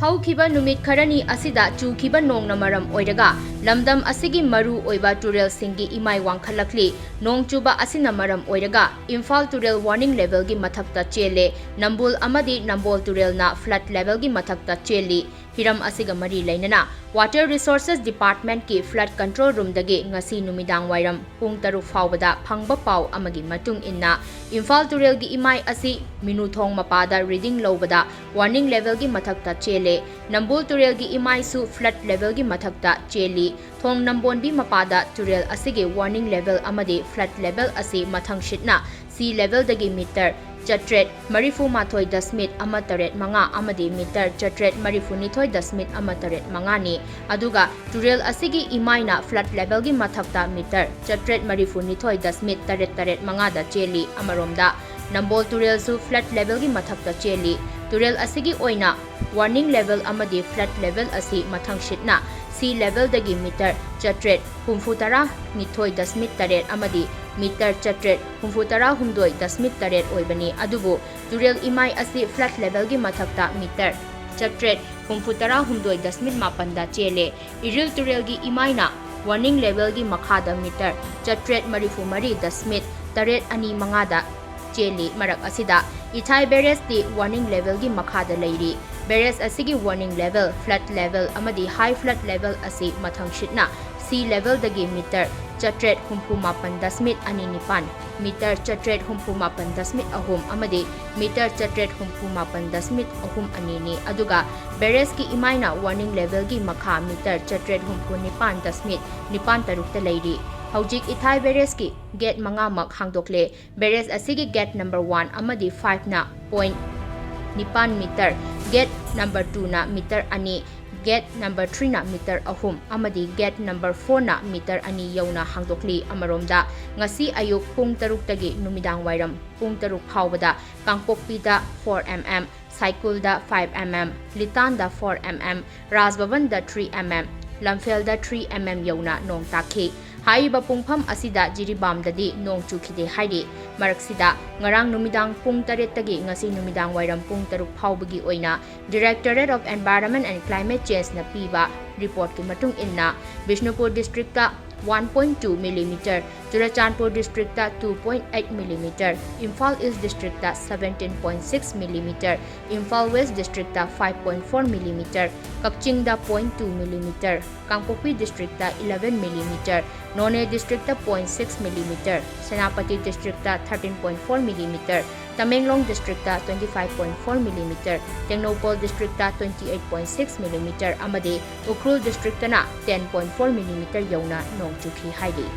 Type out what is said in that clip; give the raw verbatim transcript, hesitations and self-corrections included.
ꯍꯧꯈꯤꯕ ꯅꯨꯃꯤꯠ ꯈꯔꯅꯤ ꯑꯁꯤꯗ ꯆꯨꯈꯤꯕ ꯅꯣꯡꯅ ꯃꯔꯝ ꯑꯣꯏꯔꯒ ꯂꯝꯗꯝ ꯑꯁꯤꯒꯤ ꯃꯔꯨ ꯑꯣꯏꯕ ꯇꯨꯔꯦꯜꯁꯤꯡꯒꯤ ꯏꯃꯥꯏ ꯋꯥꯡꯈꯠꯂꯛꯂꯤ꯫ ꯅꯣꯡ ꯆꯨꯕ ꯑꯁꯤꯅ ꯃꯔꯝ ꯑꯣꯏꯔꯒ ꯏꯝꯐꯥꯜ ꯇꯨꯔꯦꯜ warning levelꯒꯤ ꯃꯊꯛꯇ ꯆꯦꯜꯂꯦ꯫ ꯅꯝꯕꯨꯜ ꯑꯃꯗꯤ ꯅꯝꯕꯣꯜ ꯇꯨꯔꯦꯜꯅ flood levelꯒꯤ ꯃꯊꯛꯇ ꯆꯦꯜꯂꯤ꯫ ꯍꯤꯔꯝ ꯑꯁꯤꯒ ꯃꯔꯤ ꯂꯩꯅꯅ Water Resources Departmentꯀꯤ flood control roomꯗꯒꯤ ꯉꯁꯤ ꯅꯨꯃꯤꯗꯥꯡ ꯋꯥꯏꯔꯝ ꯄꯨꯡ ꯇꯔꯨꯛ ꯐꯥꯎꯕꯗ ꯐꯪꯕ ꯄꯥꯎ ꯑꯃꯒꯤ ꯃꯇꯨꯡ ꯏꯟꯅ, ꯏꯝꯐꯥꯜ ꯇꯨꯔꯦꯜꯒꯤ ꯏꯃꯥꯏ ꯑꯁꯤ ꯃꯤꯅꯨꯊꯣꯡ ꯃꯄꯥꯗ reading ꯂꯧꯕꯗ warning levelꯒꯤ ꯃꯊꯛꯇ ꯆꯦꯜꯂꯦ꯫ ꯅꯝꯕꯨꯜ ꯇꯨꯔꯦꯜꯒꯤ ꯏꯃꯥꯏꯁꯨ flood levelꯒꯤ ꯃꯊꯛꯇ ꯆꯦꯜꯂꯤ꯫ ꯊꯣꯡ ꯅꯝꯕꯣꯟꯕꯤ ꯃꯄꯥꯗ ꯇꯨꯔꯦꯜ ꯑꯁꯤꯒꯤ warning level ꯑꯃꯗꯤ flood level ꯑꯁꯤ ꯃꯊꯪꯁꯤꯠꯅ sea levelꯗꯒꯤ meter ꯆꯥꯇ꯭ꯔꯦꯠ ꯃꯔꯤꯐꯨ ꯃꯥꯊꯣꯏ ꯗꯁꯃꯤꯠ ꯑꯃ ꯇꯔꯦꯠ ꯃꯉꯥ ꯑꯃꯗꯤ meter ꯆꯥꯇ꯭ꯔꯦꯠ ꯃꯔꯤꯐꯨ ꯅꯤꯊꯣꯏ ꯗꯁꯃꯤꯠ ꯑꯃ ꯇꯔꯦꯠ ꯃꯉꯥꯅꯤ꯫ ꯑꯗꯨꯒ ꯇꯨꯔꯦꯜ ꯑꯁꯤꯒꯤ ꯏꯃꯥꯏꯅ flood levelꯒꯤ ꯃꯊꯛꯇ meter ꯆꯥꯇ꯭ꯔꯦꯠ ꯃꯔꯤꯐꯨ ꯅꯤꯊꯣꯏ ꯗꯁꯃꯤꯠ ꯇꯔꯦꯠ ꯇꯔꯦꯠ ꯃꯉꯥꯗ ꯆꯦꯜꯂꯤ꯫ ꯑꯃꯔꯣꯝꯗ ꯅꯝꯕꯣꯜ ꯇꯨꯔꯦꯜꯁꯨ flood levelꯒꯤ ꯃꯊꯛꯇ ꯆꯦꯜꯂꯤ꯫ ꯇꯨꯔꯦꯜ ꯑꯁꯤꯒꯤ ꯑꯣꯏꯅ warning level ꯑꯃꯗꯤ flood level ꯑꯁꯤ ꯃꯊꯪꯁꯤꯠꯅ sea levelꯗꯒꯤ meter ꯆꯥꯇ꯭ꯔꯦꯠ ꯍꯨꯝꯐꯨ ꯇꯔꯥ ꯅꯤꯊꯣꯏ ꯗꯁꯃꯤꯠ ꯇꯔꯦꯠ ꯑꯃꯗꯤ meter ꯆꯥꯇ꯭ꯔꯦꯠ ꯍꯨꯝꯐꯨ ꯇꯔꯥ ꯍꯨꯝꯗꯣꯏ ꯗꯁꯃꯤꯠ ꯇꯔꯦꯠ ꯑꯣꯏꯕꯅꯤ꯫ ꯑꯗꯨꯕꯨ ꯇꯨꯔꯦꯜ ꯏꯃꯥꯏ ꯑꯁꯤ flood levelꯒꯤ ꯃꯊꯛꯇ meter ꯆꯥꯇ꯭ꯔꯦꯠ ꯍꯨꯝꯐꯨ ꯇꯔꯥ ꯍꯨꯝꯗꯣꯏ ꯗꯁꯃꯤꯠ ꯃꯥꯄꯟꯗ ꯆꯦꯜꯂꯦ꯫ ꯏꯔꯤꯜ ꯇꯨꯔꯦꯜꯒꯤ ꯏꯃꯥꯏꯅ warning levelꯒꯤ ꯃꯈꯥꯗ meter ꯆꯥꯇ꯭ꯔꯦꯠ ꯃꯔꯤꯐꯨ ꯃꯔꯤ ꯗꯁꯃꯤꯠ ꯇꯔꯦꯠ ꯑꯅꯤ ꯃꯉꯥꯗ ꯆꯦꯜꯂꯤ꯫ ꯃꯔꯛ ꯑꯁꯤꯗ ꯏꯊꯥꯏ barrageꯇꯤ warning levelꯒꯤ ꯃꯈꯥꯗ ꯂꯩꯔꯤ꯫ Barrage ꯑꯁꯤꯒꯤ warning level, flood level ꯑꯃꯗꯤ high flood level ꯑꯁꯤ ꯃꯊꯪꯁꯤꯠꯅ sea levelꯗꯒꯤ meter ꯆꯥꯇ꯭ꯔꯦꯠ ꯍꯨꯝꯐꯨ ꯃꯥꯄꯟ ꯗꯁꯃꯤꯠ ꯑꯅꯤ ꯅꯤꯄꯥꯟ, meter ꯆꯥꯇ꯭ꯔꯦꯠ ꯍꯨꯝꯐꯨ ꯃꯥꯄꯟ ꯗꯁꯃꯤꯠ ꯑꯍꯨꯝ ꯑꯃꯗꯤ meter ꯆꯥꯇ꯭ꯔꯦꯠ ꯍꯨꯝꯐꯨ ꯃꯥꯄꯟ ꯗꯁꯃꯤꯠ ꯑꯍꯨꯝ ꯑꯅꯤꯅꯤ꯫ ꯑꯗꯨꯒ barrageꯀꯤ ꯏꯃꯥꯏꯅ warning levelꯒꯤ ꯃꯈꯥ meter ꯆꯥꯇ꯭ꯔꯦꯠ ꯍꯨꯝꯐꯨ ꯅꯤꯄꯥꯟ ꯗꯁꯃꯤꯠ ꯅꯤꯄꯥꯟ ꯇꯔꯨꯛꯇ ꯂꯩꯔꯤ꯫ ꯍꯧꯖꯤꯛ ꯏꯊꯥꯏ barrageꯀꯤ gate ꯃꯉꯥꯃꯛ ꯍꯥꯡꯗꯣꯛꯂꯦ꯫ Barrage ꯑꯁꯤꯒꯤ gate number one ꯑꯃꯗꯤ fiveꯅ point ꯅꯤꯄꯥꯟ meter, gate number twoꯅ meter ꯑꯅꯤ, gate number threeꯅ meter ꯑꯍꯨꯝ ꯑꯃꯗꯤ gate number fourꯅ meter ꯑꯅꯤ ꯌꯧꯅ ꯍꯥꯡꯗꯣꯛꯂꯤ꯫ ꯑꯃꯔꯣꯝꯗ, ꯉꯁꯤ ꯑꯌꯨꯛ ꯄꯨꯡ ꯇꯔꯨꯛꯇꯒꯤ ꯅꯨꯃꯤꯗꯥꯡ ꯋꯥꯏꯔꯝ ꯄꯨꯡ ꯇꯔꯨꯛ ꯐꯥꯎꯕꯗ ꯀꯥꯡꯄꯣꯛꯄꯤꯗ four mm, ꯁꯥꯏꯀꯨꯜꯗ five mm, ꯂꯤꯇꯥꯟꯗ four mm, ꯔꯥꯖ ꯚꯕꯟꯗ three mm, ꯂꯝꯐꯦꯜꯗ three mm ꯌꯧꯅ ꯅꯣꯡ ꯇꯥꯈꯤ꯫ ꯍꯥꯏꯔꯤꯕ ꯄꯨꯡꯐꯝ ꯑꯁꯤꯗ ꯖꯤꯔꯤꯕꯥꯝꯗꯗꯤ ꯅꯣꯡ ꯆꯨꯈꯤꯗꯦ ꯍꯥꯏꯔꯤ꯫ ꯃꯔꯛꯁꯤꯗ ꯉꯔꯥꯡ ꯅꯨꯃꯤꯗꯥꯡ ꯄꯨꯡ ꯇꯔꯦꯠꯇꯒꯤ ꯉꯁꯤ ꯅꯨꯃꯤꯗꯥꯡ ꯋꯥꯏꯔꯝ ꯄꯨꯡ ꯇꯔꯨꯛ ꯐꯥꯎꯕꯒꯤ ꯑꯣꯏꯅ Directorate of Environment and Climate Changeꯅ ꯄꯤꯕ reportꯀꯤ ꯃꯇꯨꯡ ꯏꯟꯅ, Bishnupur districtꯇ one point two millimeter, Churachandpur districtꯇ two point eight millimeter, Imphal East districtꯇ seventeen point six millimeter, Imphal West districtꯇ five point four millimeter, ꯀꯛꯆꯤꯡꯗ point two millimeter, ꯀꯥꯡꯄꯣꯛꯄꯤ districtꯇ eleven millimeter, ꯅꯣꯅꯦ districtꯇ point six millimeter, Senapati districtꯇ thirteen point four millimeter, Tamenglong districtꯇ twenty five point four millimeter, Tengnoupal districtꯇ twenty eight point six millimeter ꯑꯃꯗꯤ Ukhrul districtꯇꯅ ten point four millimeter ꯌꯧꯅ ꯅꯣꯡ ꯆꯨꯈꯤ ꯍꯥꯏꯔꯤ꯫